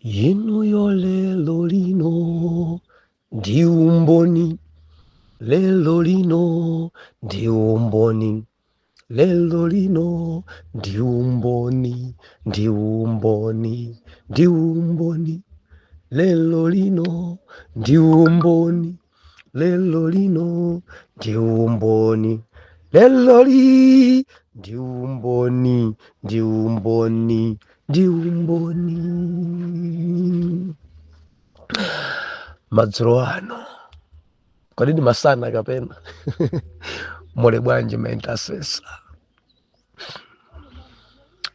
Inuyo lelo lino ndi umboni, lelo lino ndi umboni, lelo lino ndi umboni, ndi umboni, ndi umboni, lelo lino ndi umboni, lelo lino ndi umboni, lelo li ndi umboni, ndi umboni, ndi umboni. Madzulo ano, kodi ndi masana kapena muli bwanji ma intercessor?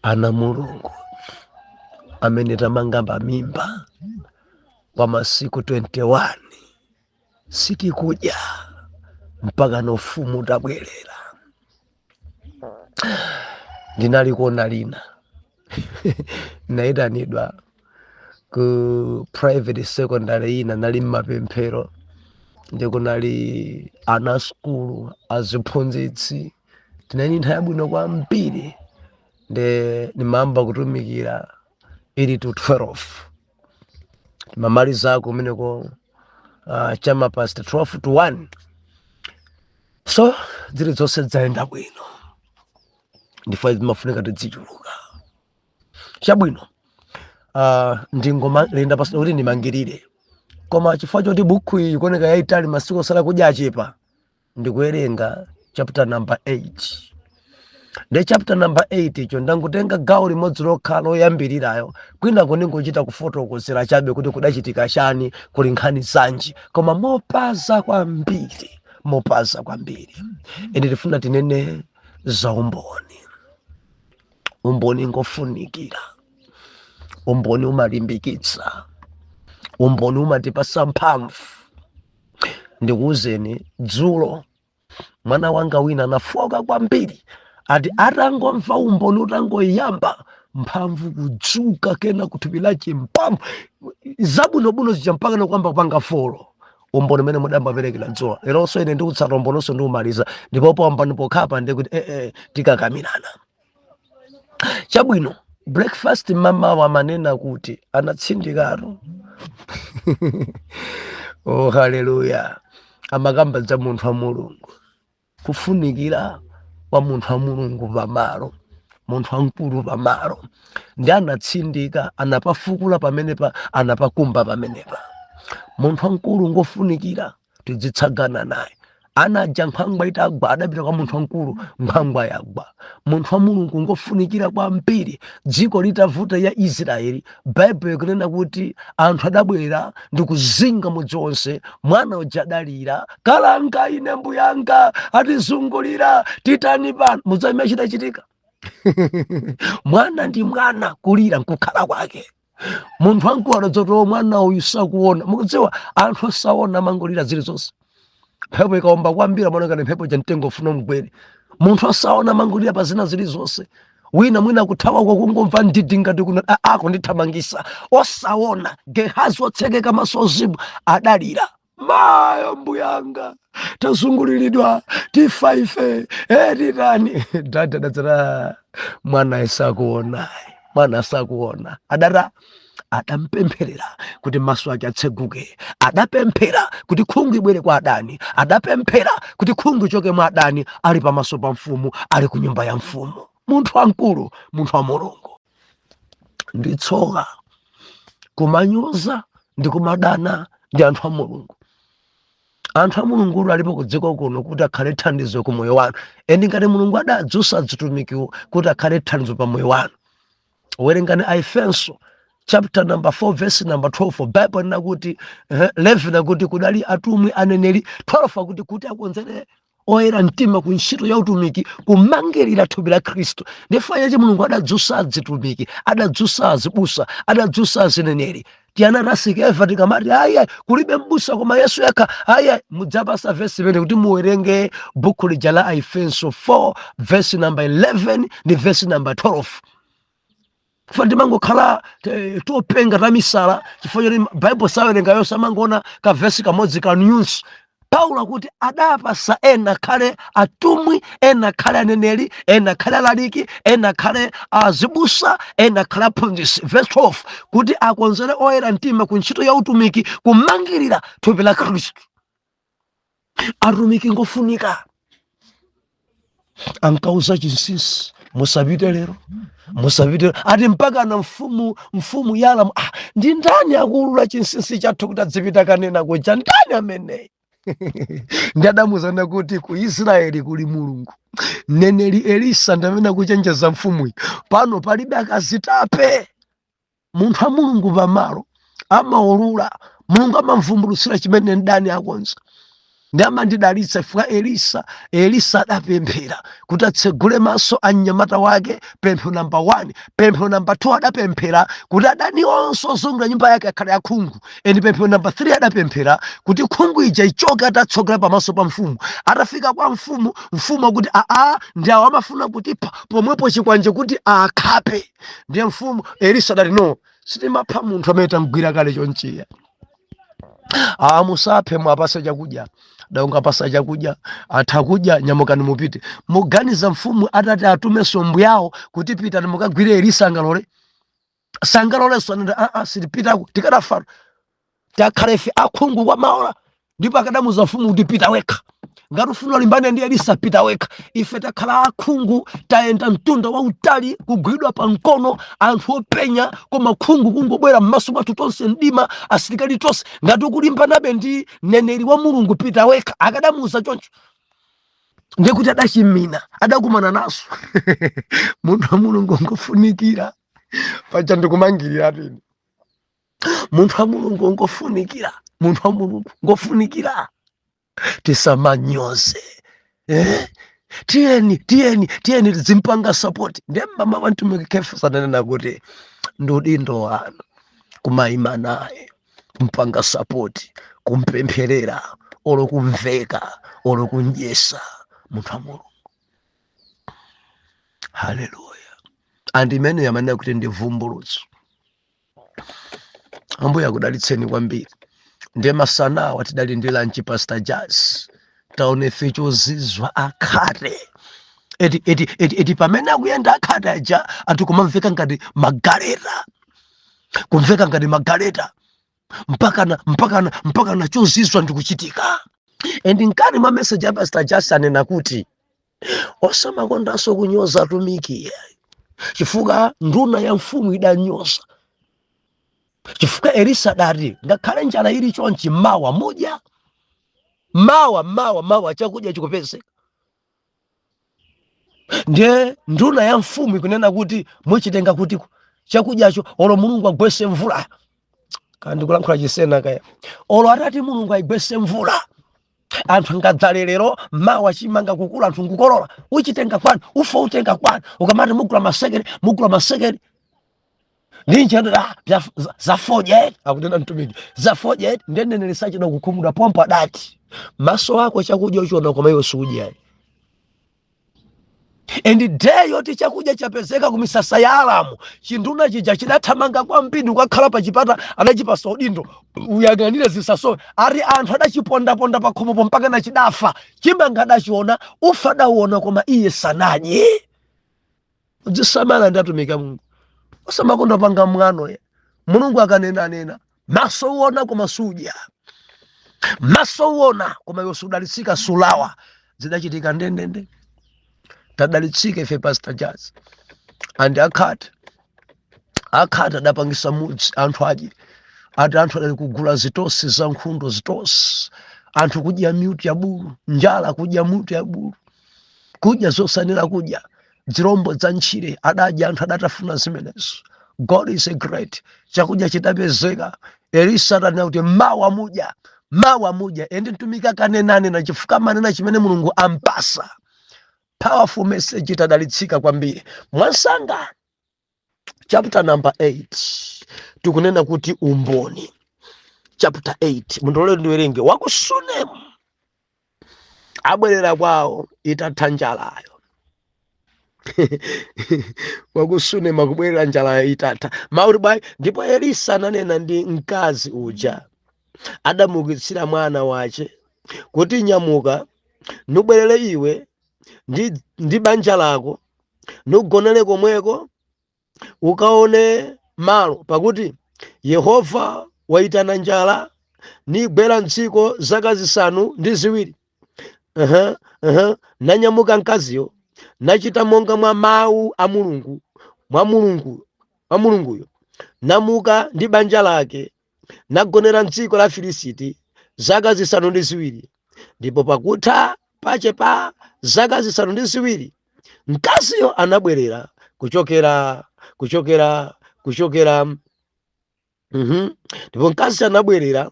Ana Mulungu amene tamanga pamimba kwa masiku 21 sitikudya mpaka ufumu utabwerera. Ndinali kuona lina nayitanidwa ku private secondary ina, nali mmapemphero ndi kunali ana sukulu, aziphunzitsi. Tinali nthawi yabwino kwambiri, ndi ndimamba kutumikira ili to 12, timamalizako kumeneko chama past 12 to 1. So zili zonse zayenda bwino, ndifo zimafunika tidzichuluka. Chabwino, ndingolenda pasi kuti ndimangirire, koma chifukwa choti bukhu iyi ikuoneka yayitali, masiku osala kudya achepa, ndikuwerenga chapter number 8. Ndi chapter number 8 icho ndangotenga gawo limodzi lokha loyambirirayo, kwinako ndingochita kufotokozera chabe kuti kudachitika chani, kuli nkhani zanji, koma mopaza kwambiri, mopaza kwambiri. Ine tifuna tinene za umboni. Umboni ngofunikira, umboni umalimbikitsa, umboni umatipasa mphamvu. Ndikuwuzeni, dzulo mwana wanga wina anafoka kwambiri, ati atangomva umboni utangoyamba, mphamvu kudzuka kena kuthupi lache, mphamvu zabwinobwino zija mpaka nokwamba kupanga follow umboni umene mudambaperekera dzulo. Leronso ine ndikutsata umbononso ndiumaliza, ndipo pamba ndipokhapa ndikuti tikakamirana. Chabwino, breakfast mamawa amanena kuti anatsindikatu. Oh, haleluya! Amakamba za munthu wa Mulungu, kufunikira kwa munthu wa Mulungu pamalo, munthu wamkulu pamalo, ndi anatsindika, anapafukula pamenepa, anapakumba pamenepa. Munthu wamkulu ngofunikira tidzitsagana naye. Anaja nkhwangwa itagwa adapita kwa munthu wamkulu, nkhwangwa yagwa. Munthu wa Mulungu ngofunikira kwambiri. Dziko litavuta ya Israeli, Baibulo ikunena kuti anthu adabwera ndi kuzinga mudzi wonse. Mwana uja adalira, kalanga ine mbuyanga, atizungulira, titani pano? Mudzamene chidachitika, mwana ndi mwana, kulira nkukhala kwake. Munthu wamkulu adadzoti mwana uyu sakuona. Mukudziwa anthu osaona amangolira zilizonse. Mphepo ikaomba kwambiri amaona ngati mphepo ija mtengo ufuna mgwere. Munthu osaona amangolira pa zina zilizonse. Wina mwina kuthawa kwa kungomva ndidi ngati kuna akundithamangisa. Osaona, Gehazi otsekeka maso ozimu adalira, mayo mbuyanga, tazunguliridwa, tifa ife, titani? Dada adadzati mwana sakuona, mwana sakuona. Adata adampempherera kuti maso ake atseguke, adapemphera kuti khungu ibwere kwa adani, adapemphera kuti khungu ichoke mwa adani, ali pamaso pa mfumu, ali ku nyumba ya mfumu. Munthu wamkulu, munthu wa Mulungu. Ndi tsoka kumanyoza ndi kumadana ndi anthu a Mulungu. Anthu a Mulungu alipo ku dziko kuno kuti akhale thandizo ku moyo wanu. Eni ngati Mulungu adadzusa atumiki kuti akhale thandizo pa moyo wanu. Werengani Aefeso chapter number 4 verse number 12. Bible linakuti 11 nakuti kudali atumwi, aneneri, 12 akuti kuti akonzere oyera mtima ku ntchito ya utumiki, kumangirira thupi la Khristu. Ndifukwa chache Mulungu adadzusa azitumiki, adadzusa azibusa, adadzusa azineneri. Tiana tasikeva tikamati ayi, kulibe mbusa koma Yesu yekha, ayi, mudzapasa vesi imene kuti muwerenge buku lija la Aefeso 4 verse number 11 ndi verse number 12. Chifukwa ndimangokhala topenga tamisala, chifukwa choti Bible sawerenga yonse, amangoona kavesi kamodzi ka news. Paulo akuti adapasa ena khale atumwi, ena khale aneneri, ena khale alaliki, ena khale azibusa, ena khale aphunzitsi. Verse 12, kuti akonzere oyera mtima ku ntchito ya utumiki, kumangirira thupi la Khristu. Atumiki ngofunika. Ankauza chinsinsi, "Musapite lero, musapite." Ati mpaka na mfumu yalamu, "Ah, ndi ndani akuulula chinsinsi chathu kuti adzipita kanena kuja? Ndani ameneyi?" Ndi adamuzana kuti ku Israeli kuli Mulungu, mneneri Elisa ndamene akuchenjeza mfumuyi. Pano palibe akazitape. Munthu wa Mulungu pamalo amaulula, Mulungu amamvumbulutsira chimene mdani akonza. Ndi amandidalitsa chifukwa Elisa adapemphera kuti atsegule maso a mnyamata wake, pemphero namba 1. Pemphero namba 2, adapemphera kuti adani onse ozungulira nyumba yake akhale akhungu. And pemphero namba 3, adapemphera kuti khungu ija ichoke atatsogolera pamaso pa mfumu. Atafika kwa mfumu, mfumu akuti, "Aa, ndi awo amafuna kutipha." Pomwepo chikwanje kuti akhape. Ndiye mfumu Elisa adati, "No, sitimapha munthu amene tamgwira kale chonchiya. Aa, musaphe, mwapase chakudya." Daungapasa chakudya, atha kudya, "Nyamukani mupite." Muganiza mfumu atati atumenso mbwawo kuti, "Pitani mukagwire Elisa," angalole? Sangalolenso. Anati, "Aa, sitipitako, tikadafa, takhala ife akhungu kwa maola." Ndipo akadamuza mfumu kuti, "Pita wekha, ngati ufuna ulimbane ndi Elisa, pita wekha. Ife takhala akhungu, tayenda mtunda wautali, kugwidwa pa mkono, anthu openya, koma khungu kungobwera m'maso mwathu tonse, mdima, asilikali tonse. Ngati ukulimbanabe ndi mneneri wa Mulungu, pita wekha." Akadamuza choncho, ndikuti adachimina, adakumana naso. Munthu wa Mulungu ngofunikira. Paja ndikumangirira tini, munthu wa Mulungu ngofunikira, munthu wa Mulungu ngofunikira. Tisamanyoze, eh? Tiyeni, tiyeni, tiyeni tidzimpanga support. Ndiye mama wa mtumiki Kefa sananena kuti ndi udindo wanu kumayima naye, kumpanga support, kumpempherera, olo kumveka, olo kundyesa munthu wa Mulungu. Haleluya! And imene amanena kuti ndi vumbulutso. Ambuye akudalitseni kwambiri. Ndiye masanawa tidali ndi lunch, Pastor Jazz, taone ife chozizwa, akhate eti eti eti eti. Pamene akuyenda akhate aja, anthu kumamveka ngati magaleta, kumveka ngati magaleta, mpakana mpakana mpakana chozizwa ndikuchitika. And mkati mwa message ya Pastor Jazz anena kuti osamakondanso kunyoza atumiki, chifukwa nduna ya mfumu idanyoza, chifukwa Elisa adati ngakhale njala ili chonchi, mawa mudya, mawa, mawa, mawa chakudya chikupezeka. Ndiye nduna ya mfumu ikunena kuti, "Muchitenga kutiko chakudyacho? Olo Mulungu agwese mvula," kandi kulankhula chisena kaya, "olo atati Mulungu ayigwese mvula, anthu angadzale lero, mawa chimanga kukula, anthu nkukolola, uchitenga kwani? Ufa utenga kwani? Ukamati mugula masekeli, mugula masekeli ninje?" Ah, zafodya akunena mtumiki, zafodya. Ndeneneri sachida kukhumudwa pompo, adati, "Maso ako chakudya uchiona, koma iwe sudya." And day yoti chakudya chapezeka ku misasa ya Alamu, chinduna chija chidathamanga kwambiri kukakhala pa chipata. Adachipasa udindo, "Uyang'anire zisasowe." Ati anthu adachipondaponda pa khomopo mpaka nachidafa. Chimanga adachiona, ufa adauona, koma iye sanadye. Udzisamala ndi atumiki Mulungu, osamakonda panga mwano ye. Mulungu akanenanena, maso uona koma sudya, maso uona koma iwe sudalitsika, sulawa. Zidachitika ndendende. Tadalitsika ife, Pastor Jazz. And akhate adapangisa mudzi anthu adye. Ati anthu adali kugula zitosi za nkhundo, zitosi, anthu kudya mitu ya bulu, njala, kudya mutu ya bulu, kudya zosanira, kudya zirombo za ntchire, adadya anthu, adatafuna zimenezo. God is a great. Chakudya chidapezeka. Elisa adanena kuti mawa mudya, mawa mudya. And mtumiki akanenanena, chifukwa amanena chimene Mulungu ampasa. Powerful message, tadalitsika kwambiri. Mwansanga, chapter number 8, tikunena kuti umboni. Chapter 8, mundilole ndiwerenge. Wakusunemu abwerera kwawo itatha njalayo. Wakusunema kubwerera njalayo itatha. Mauti bwayi, ndipo Elisa ananena ndi mkazi uja adamukitsira mwana wace. Kuti nyamuka, nubwerere iwe ndi banja lako, nugonere komweko, ukaone malo, pakuti Yehova waitana njala nigwera mdziko zaka 7. Nanyamuka mkaziyo, nachita monga mwa mawu a Mulungu, mwa Mulungu, mwa Mulunguyo, namuka ndi banja lake, nagonera mdziko la Filisiti zaka 7. Ndipo pakutha pache pa zaka 7 mkaziyo anabwerera kuchokera Ndipo mkazi anabwerera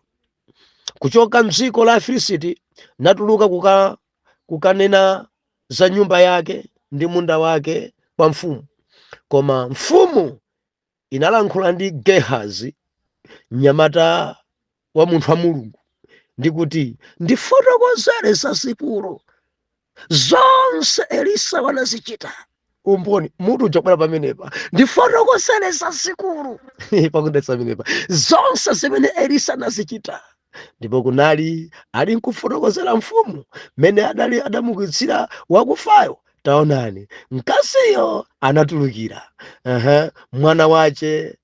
kuchoka mdziko la Filisiti, natuluka kukanena za nyumba yake ndi munda wake kwa mfumu. Koma mfumu inalankhula ndi Gehazi, mnyamata wa munthu wa Mulungu, ndi kuti, ndifotokozere zazikulu zonse Elisa wanazichita. Umboni mutu ujabwera pamenepa, ndifotokozere zazikulu pakudetsa pamenepa zonse zimene Elisa anazichita. Ndipo kunali ali nkufotokozera mfumu mmene adali adamukitsira wakufayo, taonani, mkaziyo anatulukira, mwana wache,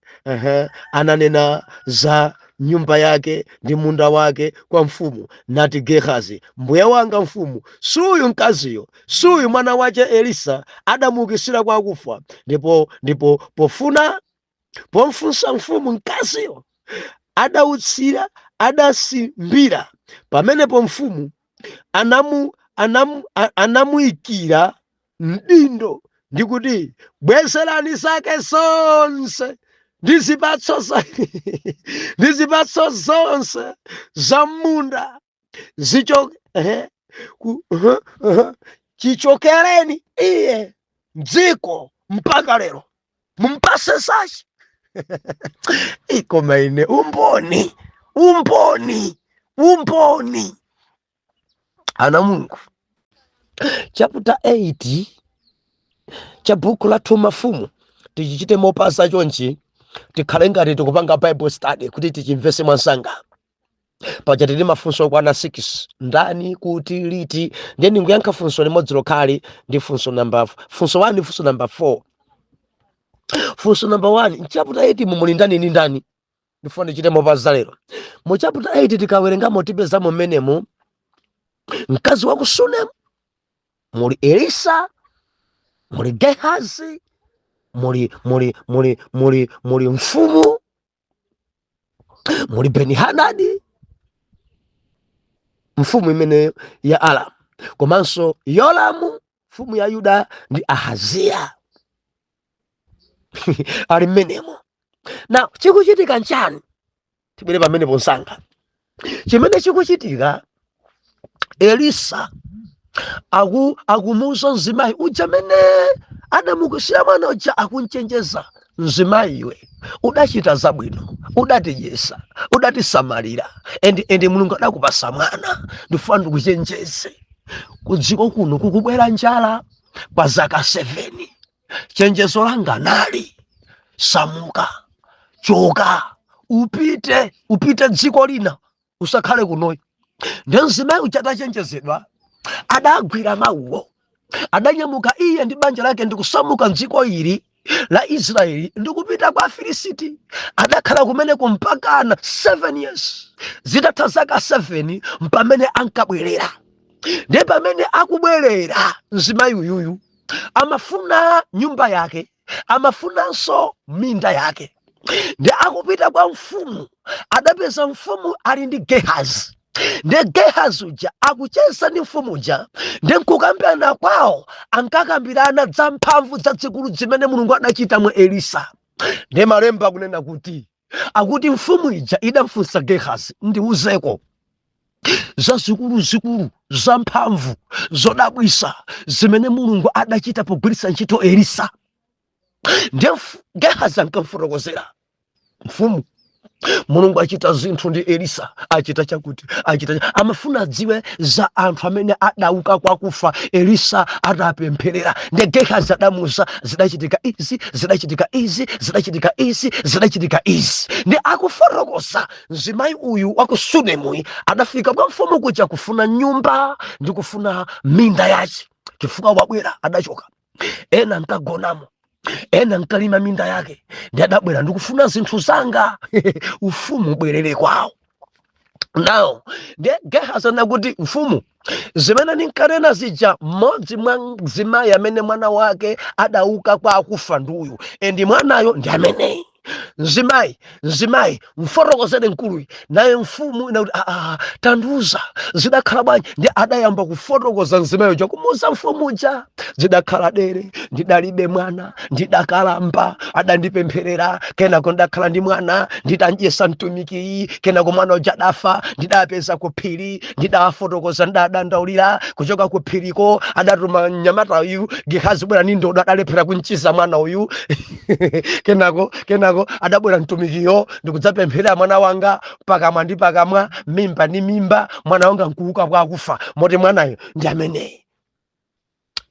ananena za nyumba yake ndi munda wake kwa mfumu. Nati Gehazi, mbuye wanga mfumu, suyu mkaziyo, suyu mwana wache Elisa adamukitsira kwa akufa? Ndipo pomfunsa mfumu, mkaziyo adautsira, adasimbira. Pamenepo mfumu anamuyikira mdindo ndikuti, bwezerani zake zonse ndi zipatso zonse za munda chichokereni iye mdziko mpaka lero, mumpase zachi. Ikoma ine umboni, umboni, umboni ana Mulungu. Chapter 8 cha buku la 2 Mafumu tichichite mopasa chonchi, tikhale ngati tikupanga Bible study kuti tichimvese mwansanga. Paja tili mafunso okwana 6: ndani, kuti, liti. Ndiye ndingoyankha funso limodzi lokhali ndi funso number, funso 1 ndi funso number 4. Funso number 1, mchapter 8 mumuli ndani ndi ndani? Ndifuna ndichite mopasa lero. Mu chapter 8 tikawerengamo, tipezamo mmenemu mkazi wa ku Sunemu, muli Elisa, muli Gehazi, muli mfumu, muli Beni-Hadadi, mfumu imene ya Aramu, komanso Yoramu mfumu ya Yuda ndi Ahaziya ali mmenemo. Na chikuchitika nchani? Tibwere pamenepo msanga. Chimene chikuchitika, Elisa akumuuza mzimayi uja mene adamukusira mwana uja, akunchenjeza mzimayi: iwe udachita zabwino, udatidyesa, udatisamalira, and Mulungu adakupasa mwana. Ndifuna ndikuchenjeze, kudziko kuno kukubwera njala kwa zaka 7. Chenjezo langa nali: samuka, choka, upite dziko lina, usakhale kunoyi. Ndi mzimayi uja atachenjezedwa, adagwira mawuwo, adanyamuka iye ndi banja lake ndikusamuka mdziko ili la Israeli ndikupita kwa Afilisiti. Adakhala kumeneko mpakana 7 years. Zitatha zaka 7 mpamene ankabwerera. Ndiye pamene akubwerera, mzimayi uyuyu amafuna nyumba yake, amafunanso minda yake. Ndi akupita kwa mfumu, adapeza mfumu ali ndi Gehazi. Ndi Gehazi uja akucheza ndi mfumu uja, ndi nkukambirana kwawo ankakambirana za mphamvu zazikulu zimene Mulungu adachita mwa Elisa. Ndi malemba akunena kuti, akuti mfumu ija idamfunsa Gehazi, ndiuzeko zazikuluzikulu, zamphamvu, zodabwisa zimene Mulungu adachita pogwiritsa ntchito Elisa. Ndiye Gehazi ankamfotokozera mfumu. Mulungu achita zinthu ndi Elisa, achita chakuti, achita amafuna adziwe za anthu amene adauka kwakufa Elisa atapempherera. Ndi Gehazi adamuza zidachitika izi, zidachitika izi, zidachitika izi, zidachitika izi. Ndi akufotokoza, mzimayi uyu wa ku Sunemuyi adafika kwa mfumu kuja kufuna nyumba ndi kufuna minda yace, chifukwa wabwera adachoka, ena nkagonamo, ena nkalima minda yake, ndi adabwera, "Ndikufuna zinthu zanga, ufumu ubwerere kwawo." Now ndiye Gehazi anakuti, "Mfumu, zimene ndinkanena zija, mmodzi mwa mzimayi amene mwana wake adauka kwa akufa ndi uyu, and mwanayo ndi ameneyi. Mzimayi, mzimayi, mfotokozere mkuluyi." Naye mfumu inakuti, "Aa, tandiuza, zidakhala bwanji?" Ndi adayamba kufotokoza mzimayi uja, kumuuza mfumu uja, "Zidakhala dere, ndidalibe mwana, ndidakalamba, adandipempherera, kenako ndakhala ndi mwana, nditandyesa mtumikiyi, kenako mwana uja adafa, ndidapeza ku phiri, ndidafotokoza, ndadandaulira. Kuchoka ku phiriko adatuma mnyamata uyu Gehazi, bwera ndi ndodo, adalephera kunchiza mwana uyu. Kenako adabwera mtumikiyo ndikudzapemphera mwana wanga, pakamwa ndi pakamwa, mimba ndi mimba, mwana wanga nkuuka kwa akufa, moti mwanayo ndi ameneyi."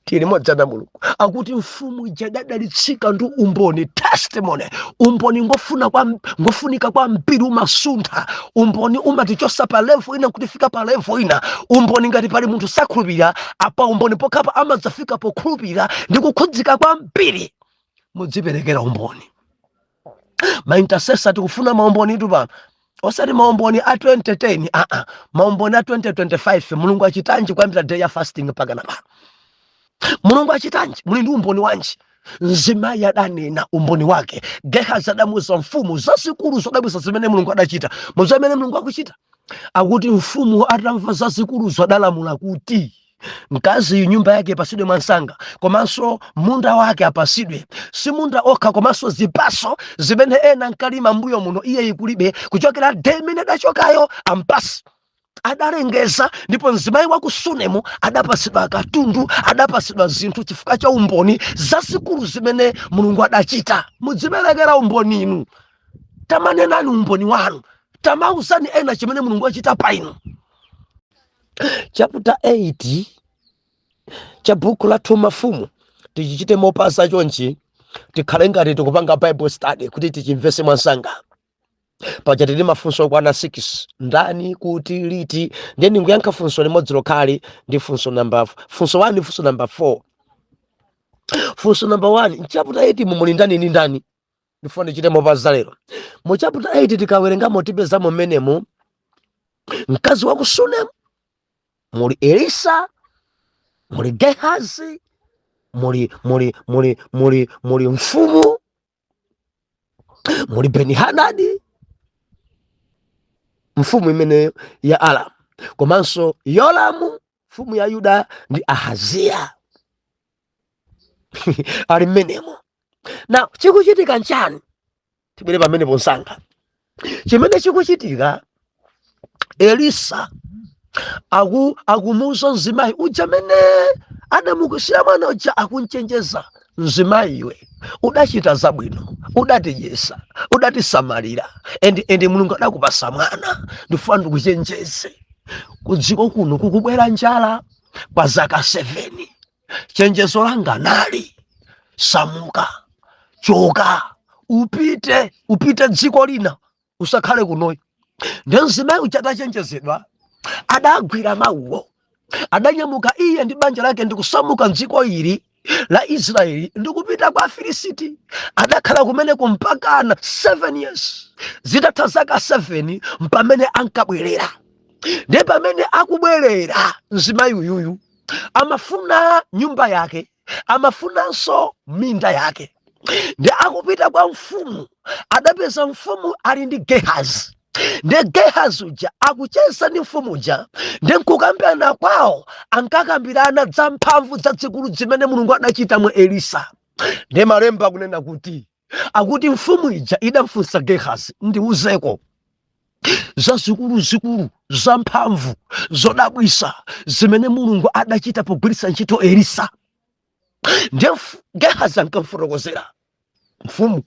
Tili limodzi na Mulungu. Akuti mfumu ija idadalitsika ndi umboni, testimony. Umboni ngofunika kwambiri, umasuntha. Umboni umatichosa pa level ina kutifika pa level ina. Umboni, ngati pali munthu sakhulupirira, apa umboni pokhapa amadzafika pokhulupirira ndi kukhudzika kwambiri. Mudziperekera umboni. Ma intercessor, tikufuna maumboni tu pano, osati maumboni a 2010, aa, maumboni a 2025. Mulungu achitanji kuyambira day ya fasting mpaka na pano? Mulungu achitanji? Muli ndi umboni wanji? Mzimayi adanena umboni wake. Gehazi adamuza mfumu zazikulu zodabwitsa zimene Mulungu adachita. Mudziwa zimene Mulungu akuchita? Akuti mfumu atamva zazikuluzo adalamula kuti mkazi nyumba yake ipasidwe mwansanga, komanso munda wake apasidwe. Si munda okha, komanso zipaso zimene ena nkalima mbuyo muno iye ikulibe kuchokera day imene adachokayo, ampasi. Adalengeza, ndipo mzimayi wa ku Sunemu adapasidwa katundu, adapasidwa zinthu chifukwa cha umboni zazikulu zimene Mulungu adachita. Mudziperekera umboni inu, tamanenani umboni wanu, tamauzani ena chimene Mulungu achita pa inu. Chapter 8 cha buku la 2 Mafumu tichichite mopasa chonchi, tikhale ngati tikupanga Bible study kuti tichimvese mwansanga. Paja tili mafunso okwana 6: ndani, kuti, liti. Ndiye ndinguyankha funso limodzi lokhali ndi funso number, funso 1 ndi funso number 4. Funso number 1, mchapter 8 mumuli ndani ndi ndani? Ndifuna ndichite mopasa lero. Mu chapter 8 tikawerengamo, tipezamo mmenemu mkazi wa ku Sunemu, muli Elisa, muli Gehazi, muli mfumu, muli Beni-Hadadi, mfumu imeneyo ya Aramu, komanso Yoramu, mfumu ya Yuda, ndi Ahaziya ali mmenemo. Na chikuchitika nchani? Tibwere pamenepo msanga. Chimene chikuchitika, Elisa akumuuza mzimayi uja amene adamukusira mwana uja, akunchenjeza, "Mzimayi iwe, udachita zabwino, udatidyesa, udatisamalira, and Mulungu adakupasa mwana. Ndifuna ndikuchenjeze, kudziko kuno kukubwera njala kwa zaka 7. Chenjezo langa nali, samuka, choka, upite dziko lina, usakhale kunoyi." Ndi mzimayi uja atachenjezedwa adagwira mawuwo, adanyamuka iye ndi banja lake ndikusamuka mdziko ili la Israeli ndikupita kwa Afilisiti. Adakhala kumeneko mpakana 7 years. Zitatha zaka 7 mpamene ankabwerera. Ndiye pamene akubwerera, mzimayi uyuyu amafuna nyumba yake, amafunanso minda yake. Ndi akupita kwa mfumu, adapeza mfumu ali ndi Gehazi. Ndi Gehazi uja akucheza ndi mfumu uja, ndi nkukambirana kwawo ankakambirana za mphamvu zazikulu zimene Mulungu adachita mwa Elisa. Ndi malemba akunena kuti, akuti mfumu ija idamfunsa Gehazi, "Ndiuzeko zazikuluzikulu, zamphamvu, zodabwisa zimene Mulungu adachita pogwiritsa ntchito Elisa." Ndiye Gehazi ankamfotokozera mfumu.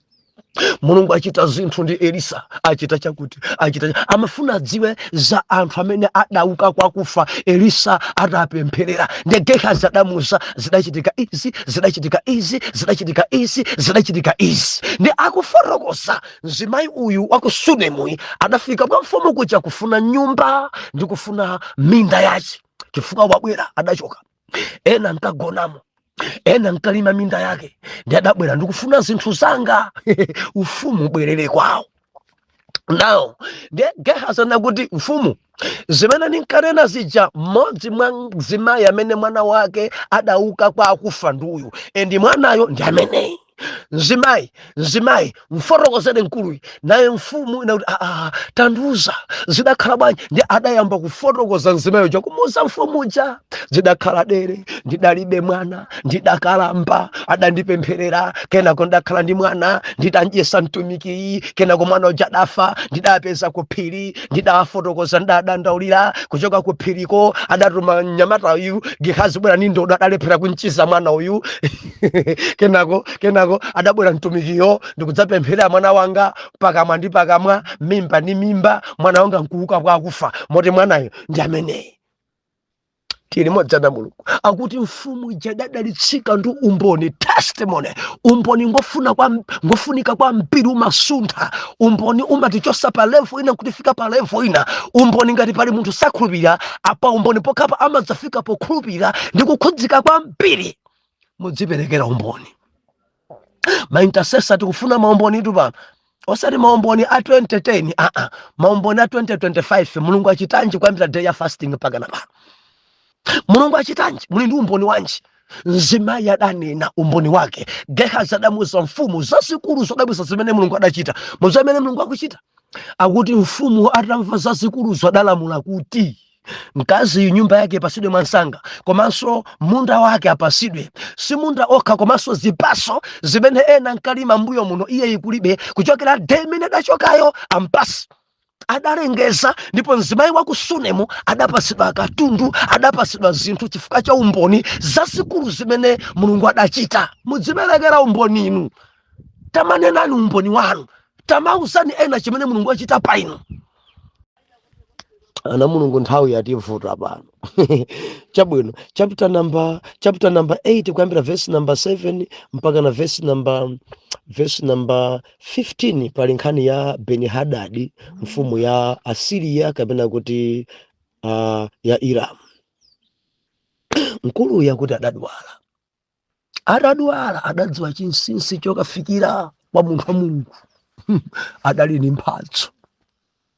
Mulungu achita zinthu ndi Elisa, achita chakuti, achita amafuna adziwe za anthu amene adauka kwakufa Elisa atapempherera. Ndi Gehazi adamuuza zidachitika izi, zidachitika izi, zidachitika izi, zidachitika izi. Ndi akufotokoza mzimayi uyu wa ku Sunemuyi adafika kwa mfumu kuja kufuna nyumba ndi kufuna minda yace, chifukwa wabwera adachoka, ena nkagonamo, ena nkalima minda yake, ndi adabwera ndikufuna zinthu zanga, ufumu ubwerere kwawo. Now ndiye Gehazi anakuti, mfumu, zimene ndinkanena zija, mmodzi mwa mzimayi amene mwana wake adauka kwa akufa ndi uyu, and mwanayo ndi ameneyi. Mzimayi, mzimayi, mfotokozere mkuluyi. Naye mfumu inakuti, aa, tandiuza zidakhala bwanji? Ndi adayamba kufotokoza mzimayi uja, kumuuza mfumu uja, zidakhala dere, ndidalibe mwana, ndidakalamba, adandipempherera, kenako ndakhala ndi mwana, nditamdyesa mtumikiyi, kenako mwana uja adafa, ndidapeza ku phiri, ndidafotokoza, ndadandaulira. Kuchoka ku phiriko adatuma mnyamata uyu Gehazi, bwera ndi ndodo, adalephera kumchiza mwana uyu. Kenako adabwera mtumikiyo ndikudzapemphera mwana wanga, pakamwa ndi pakamwa, mimba ndi mimba, mwana wanga nkuuka kwa akufa, moti mwanayo ndi ameneyi. Tili modzana Mulungu akuti mfumu ija idadalitsika ndi umboni, testimony. Umboni ngofunika kwambiri, umasuntha. Umboni umatichosa pa level ina kutifika pa level ina. Umboni, ngati pali munthu sakhulupirira, apa umboni pokhapa amadzafika pokhulupirira ndi kukhudzika kwambiri. Mudziperekera umboni, ma intercessor. Tikufuna maumboni tu pano, osati maumboni a 2010, aa, maumboni a 2025. Mulungu achitanji kuyambira day ya fasting mpaka na pano? Mulungu achitanji? Muli ndi umboni wanji? Mzimayi adanena umboni wake. Gehazi adamuuza mfumu zazikulu zodabwitsa zimene Mulungu adachita. Mudziwa zimene Mulungu akuchita? Akuti mfumu atamva zazikuluzo adalamula kuti mkazi nyumba yake ipasidwe mwansanga, komanso munda wake apasidwe. Si munda okha, komanso zipaso zimene ena nkalima mbuyo muno iye ikulibe kuchokera day imene adachokayo, ampasi. Adalengeza, ndipo mzimayi wa ku Sunemu adapasidwa katundu, adapasidwa zinthu chifukwa cha umboni zazikulu zimene Mulungu adachita. Mudziperekera umboni inu, tamanenani umboni wanu, tamauzani ena chimene Mulungu achita pa inu. Ana Mulungu, nthawi yativuta pano. Chabwino, chapter number 8, kuyambira verse number 7 mpaka na verse number 15, pali nkhani ya Beni-Hadadi, mfumu ya Asiriya, kapena kuti ya Iramu. Mkuluyu akuti adadwala. Atadwala adadziwa chinsinsi chokafikira kwa munthu wa Mulungu. Adali ndi mphatso,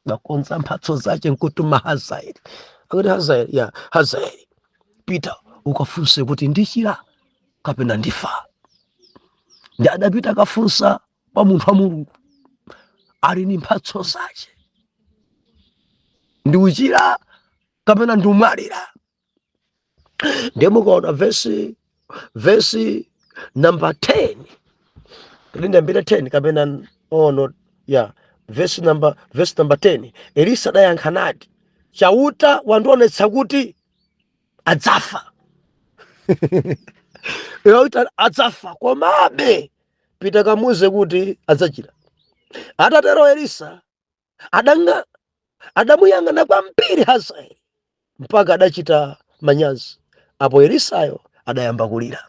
dakonza mphatso zace nkutuma Hazaeli. Akuti, Hazaeli, ya Hazaeli, pita ukafunse kuti ndichira kapena ndifa. Ndi adapita akafunsa kwa munthu wa Mulungu, ali ndi mphatso zace, ndi uchira kapena ndi umwalira? Ndiye mukaona vesi number 10, kuti ndiyambire 10 kapena, oh no, ya verse number 10, Elisa adayankha nati, Chauta wandionetsa kuti adzafa. Chauta adzafa, komabe pita kamuze kuti adzachira. Atatero Elisa adanga adamuyang'ana kwambiri Hazaeli mpaka adachita manyazi. Apo Elisayo adayamba kulira.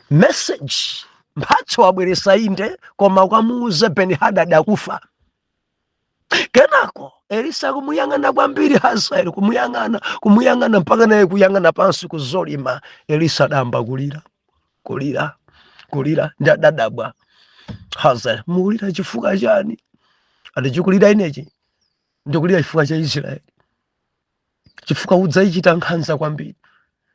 Message, mphatso wabweresa inde, koma ukamuuze Benihadadi akufa. Kenako Elisa kumuyang'ana kwambiri Hazaeli, kumuyang'ana, kumuyang'ana, mpaka naye kuyang'ana pansi kuzolima. Elisa adayamba kulira, kulira, kulira, ndi adadabwa Hazaeli, mukulira chifukwa chani? Ati, chikulira inechi, ndikulira chifukwa cha Israeli, chifukwa udzayichita nkhanza kwambiri,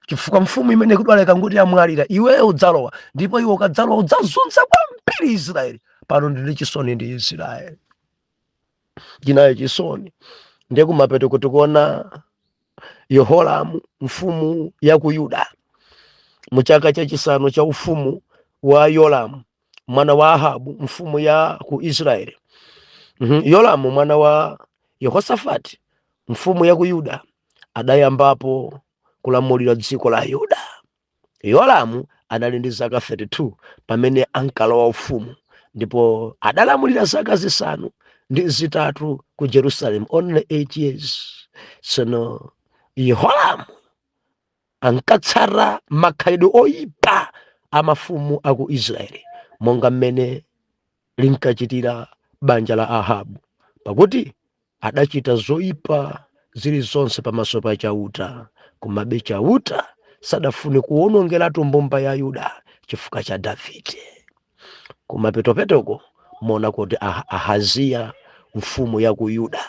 chifukwa mfumu imene ikudwala ikangoti amwalira, iweyo udzalowa, ndipo iwe ukadzalowa udzazunza kwambiri Israeli. Pano ndili chisoni ndi Israeli, ndinayo chisoni. Ndiye kumapeto kuti kuona Yehoramu mfumu ya ku Yuda, mu chaka chachisanu cha ufumu wa Yoramu mwana wa Ahabu mfumu ya ku Israeli. Yoramu mwana wa Yehosafati mfumu ya ku Yuda adayambapo kulamulira dziko la Yuda. Yoramu Anali ndi zaka 32 pamene ankalowa ufumu, ndipo adalamulira zaka 8 ku Jerusalem, only 8 years. Tsono Yehoramu ankatsata makhalidwe oyipa a mafumu aku Israeli, monga mmene linkachitira banja la Ahabu, pakuti adachita zoyipa zilizonse pamaso pa Chauta. Komabe Chauta sadafune kuwonongeratu mbumba ya Yuda chifukwa cha Davide. Kumapetopetoko mona kuti Ahaziya mfumu ya ku Yuda,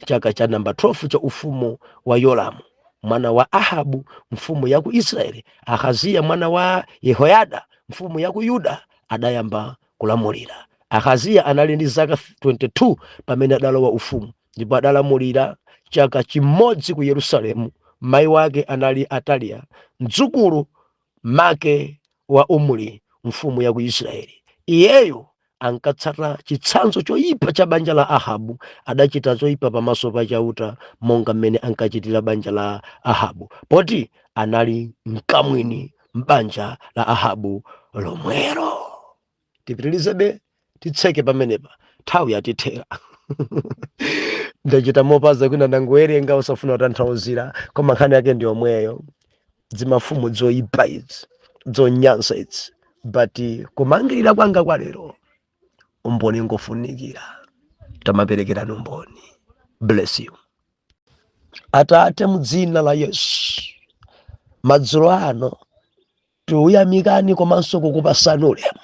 chaka cha namba 12 cha ufumu wa Yoramu mwana wa Ahabu mfumu ya ku Israeli, Ahaziya mwana wa Yehoyada mfumu ya ku Yuda adayamba kulamulira. Ahaziya anali ndi zaka 22 pamene adalowa ufumu, ndipo adalamulira chaka chimodzi ku Yerusalemu. Mayi wake anali Ataliya, mdzukulu make wa Omuri mfumu ya ku Israeli. Iyeyo ankatsata chitsanzo choyipa cha banja la Ahabu. Adachita zoyipa pamaso pa Chauta monga mmene ankachitira banja la Ahabu, poti anali mkamwini m'banja la Ahabu lomwero. Tipitirizebe, titseke pamenepa, nthawi yatithera. Ndachita mopaza kwina, ndangowerenga usafuna kutanthauzira, koma nkhani yake ndi yomweyo. Dzimafumu dzoyipa idzi, dzonyansa idzi. But kumangirira kwanga kwa lero, umboni ngofunikira, tamaperekerani umboni. Bless you. Atate, mudzina la Yesu, madzulo ano tikuyamikani komanso kukupasani ulemu.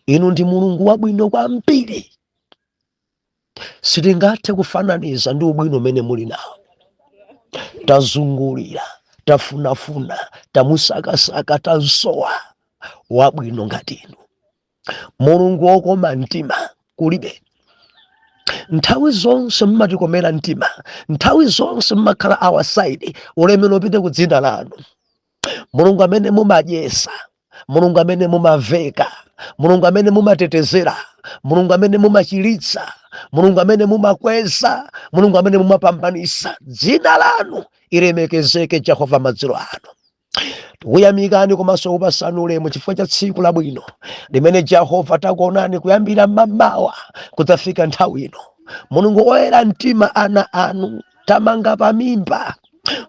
Inu ndi Mulungu wabwino kwambiri, sitingathe kufananiza ndi ubwino umene muli nawo. Tazungulira, tafunafuna, tamusakasaka, tansowa wabwino ngati inu. Mulungu wokoma mtima kulibe. Nthawi zonse mmatikomera mtima, nthawi zonse mmakhala our side. Ulemero upite ku dzina lanu. Mulungu amene mumadyesa, Mulungu amene mumaveka, Mulungu amene mumatetezera, Mulungu amene mumachiritsa, Mulungu amene mumakweza, Mulungu amene mumapambanisa, dzina lanu ilemekezeke, Jehova. Madzulo ano tikuyamikani komanso kupasani ulemu chifukwa cha tsiku labwino limene, Jehova, takuonani kuyambira mmamawa kudzafika nthawi ino. Mulungu oyera mtima, ana anu tamanga pamimba,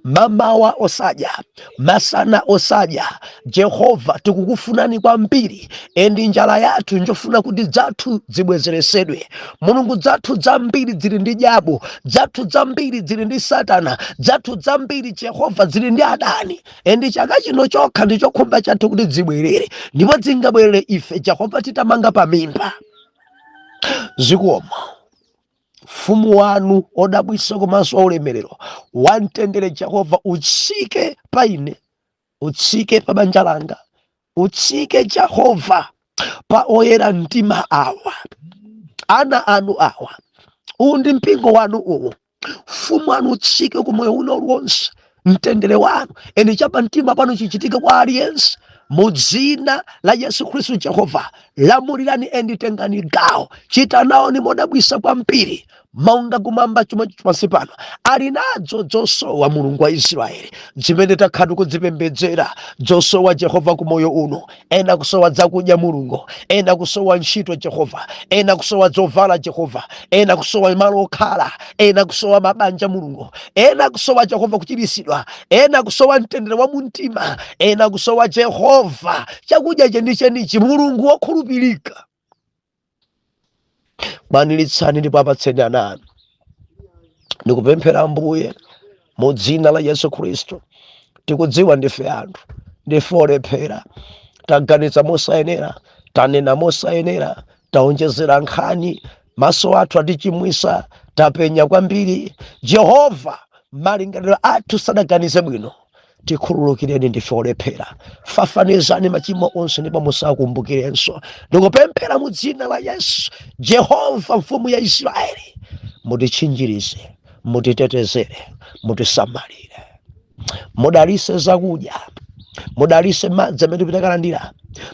mamawa osadya, masana osadya. Jehova, tikukufunani kwambiri, and njala yathu njofuna kuti dzathu zibwezeresedwe. Mulungu, dzathu dzambiri zili ndi diabo, dzathu dzambiri zili ndi Satana, dzathu dzambiri, Jehova, zili ndi adani. And chaka chino chokha ndi chokhumba chathu kuti zibwerere, ndipo zingabwerere ife, Jehova, titamanga pamimba. Zikomo. Mfumu wanu odabwitsa komanso waulemerero, wamtendere, Jehova, utsike pa ine, utsike pa banja langa, utsike, Jehova, pa oyera mtima awa, ana anu awa. Uwu ndi mpingo wanu uwu. Mfumu wanu utsike ku moyo uno uliwonse, mtendere wanu eni chapa mtima pano chichitike kwa aliyense mu dzina la Yesu Khristu. Jehova, lamulirani and tengani gawo, chita nawo modabwisa kwambiri, monga kumwamba chomwe pansi pano. Ali nadzo zosowa, Mulungu wa Israeli, zimene takhala tikudzipembedzera, zosowa, Jehova, ku moyo uno. Ena kusowa zakudya, Mulungu, ena kusowa ntchito, Jehova, ena kusowa zovala, Jehova, ena kusowa malo okhala, ena kusowa mabanja, Mulungu, ena kusowa, Jehova, kuchiritsidwa, ena kusowa mtendere wa mumtima, ena kusowa, Jehova, chakudya chenichenichi. Mulungu wokhulupirika, kwaniritsani ndipo apatseni ana anu. Ndikupemphera, Ambuye, mu dzina la Yesu Khristu. Tikudziwa ndife anthu, ndife olephera, taganiza mosayenera, tanena mosayenera, taonjezera nkhani, maso athu atichimwisa, tapenya kwambiri, Jehova, malingaliro athu sadaganize bwino. Tikhululukireni, ndife olephera. Fafanizani machimo onse ndipo musakumbukirenso. Ndikupemphera mu dzina la Yesu. Jehova, mfumu ya Israeli, mutitchinjirize, mutitetezere, mutisamalire, mudalise zakudya, mudalise madzi amene tipitakalandira,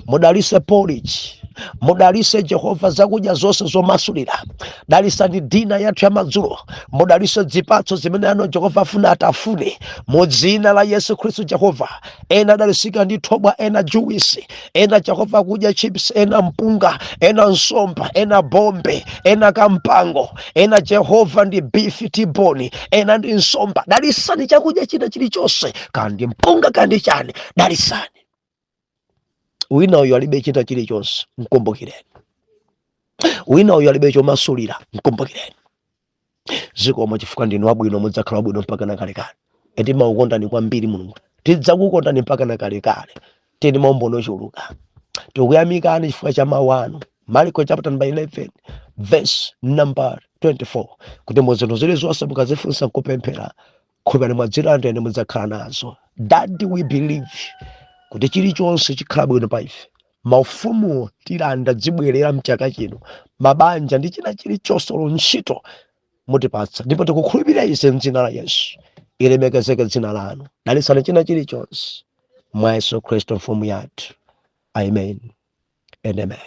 mudalise porridge. Mudalise Jehova zakudya zonse zomasulira. Dalisani dinner yathu ya madzulo. Mudalise zipatso zimene ano Jehova afuna atafune mu dzina la Yesu Khristu. Jehova, ena adalisika ndi thobwa, ena juice, ena Jehova kudya chips, ena mpunga, ena nsomba, ena bombe, ena kampango, ena Jehova ndi beef T-bone, ena ndi nsomba. Dalisani chakudya china chilichonse, kandi mpunga kandi chani, dalisani. Wina uyu alibe china chilichonse, mkumbukireni. Wina uyu alibe chomasulira, mkumbukireni. Zikomo chifukwa ndinu wabwino, mudzakhala wabwino mpaka na kalekale. Timakukondani kwambiri Mulungu, tidzakukondani mpaka na kalekale. Tini maumboni ochuluka. Tikuyamikani chifukwa cha mawu anu, Marko chapter number 11 verse number 24, kuti mu zinthu zilizonse mukazifunsa nkupemphera, khulupirani mwadzilandira, ine mudzakhala nazo. That we believe kuti chilichonse chikhala bwino pa ife. Maufumuwo tilanda, dzibwerera mchaka chino, mabanja ndi china chilichonse, olo ntchito mutipatsa, ndipo tikukhulupirira ize mdzina la Yesu. Ilemekezeke dzina lanu. Dalisani china chilichonse mwa Yesu Khristu mfumu yathu. Amen and amen.